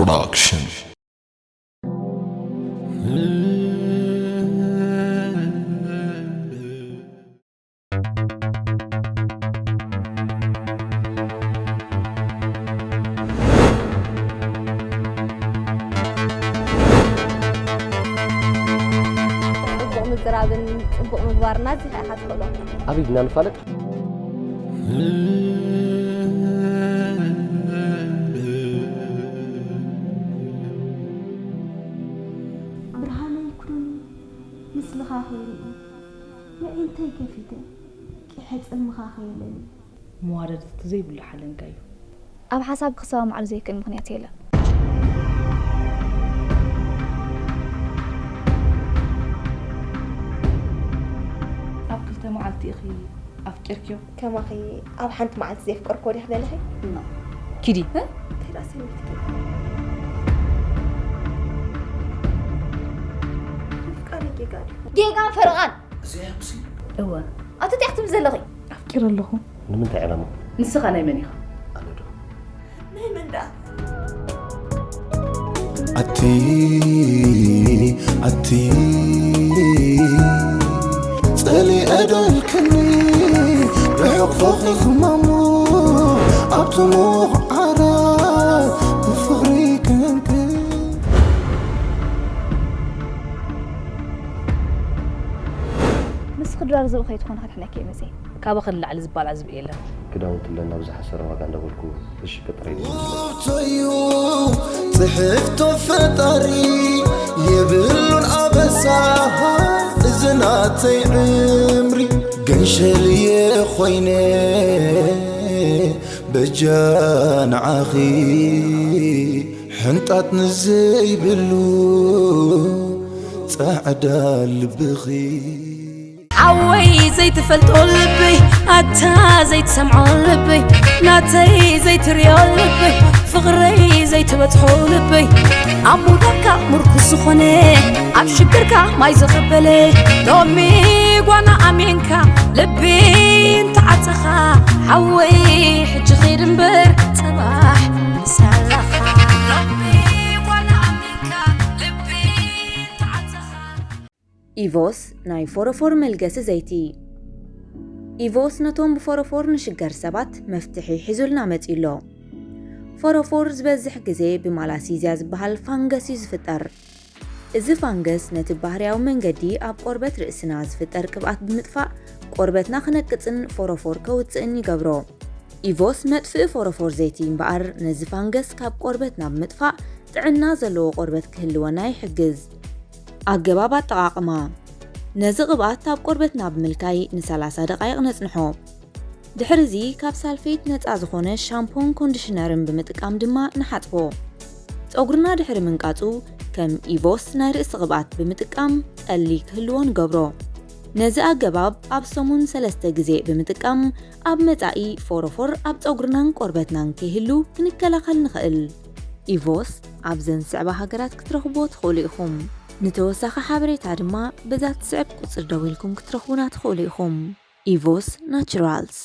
Production. ጽቡቕ ምዝራብን ጽቡቕ ምግባርና እዚ ኢኻ ትኽእሎ። ኣበይ ድና ንፋለጥ? ብርሃነይ ኩነኒ ምስልኻ ከይርኢ የዒንተይ ከፊተ ቂሐ ጽልምኻ ከየለኒ። መዋደድቲ ዘይብሉ ሓለንጋ እዩ። ኣብ ሓሳብ ክሰማማዕሉ ዘይክእል ምኽንያት የለን። ኣብ ክልተ መዓልቲ ኢኺ ኣፍቂርክዮ? ከማኺ ኣብ ሓንቲ መዓልቲ ዘየፍቀርክዎ ዲኺ ደለኺ? ኪዲ። እንታይ ደኣ ሰሚዕትኪ? ምፍቃር ጌጋ ድዩ? ጌጋን ፈረቓን። እወ። ኣቲ እንታይ ክትብል ዘለኺ? ኣፍቂረ ኣለኹ። ንምንታይ ዕላማ? ንስኻ ናይ መን ኢኻ? ኣነ ዶ? ናይ መን ደኣ? ኣቲ ኣቲ ጸሊአ ዶ ኢልክኒ ብሕቕፎኺ ክማሞ ኣብቲ ምዉቕ ዓራት ብፍቕሪ ክንክ ምስ ክድራር ዝብእ ከይትኾን ክትሕነኪ እየ መፅእ። ካባኺ ንላዕሊ ዝባላዕ ዝብኢ የለን። ክዳውንቲ ኣለና ብዝሓሰረ ዋጋ እንዳበልኩ ዝሽቅጥ ሬድዮ ይመስለኒ። ውብቶዩ ጽሕፍቶ ፈጣሪ የብሉን ኣበሳ እዚ ናተይ ዕምሪ ገንሸልየ ኮይነ በጃ ንዓኺ ሕንጣት ንዘይብሉ ጻዕዳ ልብኺ ሓወይ ዘይትፈልጦ ልበይ ኣታ ዘይትሰምዖ ልበይ ናተይ ዘይትርእዮ ልበይ ፍቕረይ ዘይትበጽሖ ልበይ ኣብ ሙዳካ ምርኩስ ዝኾነ ኣብ ሽግርካ ማይ ዘኸበለ ሎሚ ጓና ኣሜንካ ልቢ እንተዓጸኻ ሓወይ ሕጂ ኺድ እምበር ጽባሕ ንሳለኻ ሎሚ ጓና ኣሜንካ ልቢ እንተዓጸኻ ኢቮስ ናይ ፎሮፎር መልገሲ ዘይቲ። ኢቮስ ነቶም ብፎሮፎር ንሽገር ሰባት መፍትሒ ሒዙልና መጺኡ ኣሎ። ፎሮፎር ዝበዝሕ ግዜ ብማላሲዝያ ዝበሃል ፋንገስ እዩ ዝፍጠር። እዚ ፋንገስ ነቲ ባህርያዊ መንገዲ ኣብ ቆርበት ርእስና ዝፍጠር ቅብኣት ብምጥፋእ ቆርበትና ክነቅጽን ፎሮፎር ከውጽእን ይገብሮ። ኢቮስ መጥፍኢ ፎሮፎር ዘይቲ እምበኣር ነዚ ፋንገስ ካብ ቆርበትና ብምጥፋእ ጥዕና ዘለዎ ቆርበት ክህልወና ይሕግዝ። ኣገባብ ኣጠቓቕማ። ነዚ ቅብኣት ኣብ ቆርበትና ብምልካይ ንሰላሳ ደቓይቕ ነጽንሖ። ድሕርዚ ካብ ሳልፌት ነጻ ዝኾነ ሻምፖን ኮንዲሽነርን ብምጥቃም ድማ ንሓጽቦ። ጸጉርና ድሕሪ ምንቃጹ ከም ኢቮስ ናይ ርእሲ ቅብኣት ብምጥቃም ጠሊ ክህልዎ ንገብሮ። ነዚ ኣገባብ ኣብ ሰሙን ሰለስተ ግዜ ብምጥቃም ኣብ መጻኢ ፎሮፎር ኣብ ጸጉርናን ቆርበትናን ከይህሉ ክንከላኸል ንኽእል። ኢቮስ ኣብዘን ዝስዕባ ሃገራት ክትረኽብዎ ትኽእሉ ኢኹም። ንተወሳኺ ሓበሬታ ድማ በዛ ትስዕብ ቁጽሪ ደዊልኩም ክትረኽቡና ትኽእሉ ኢኹም። ኢቮስ ናቹራልስ።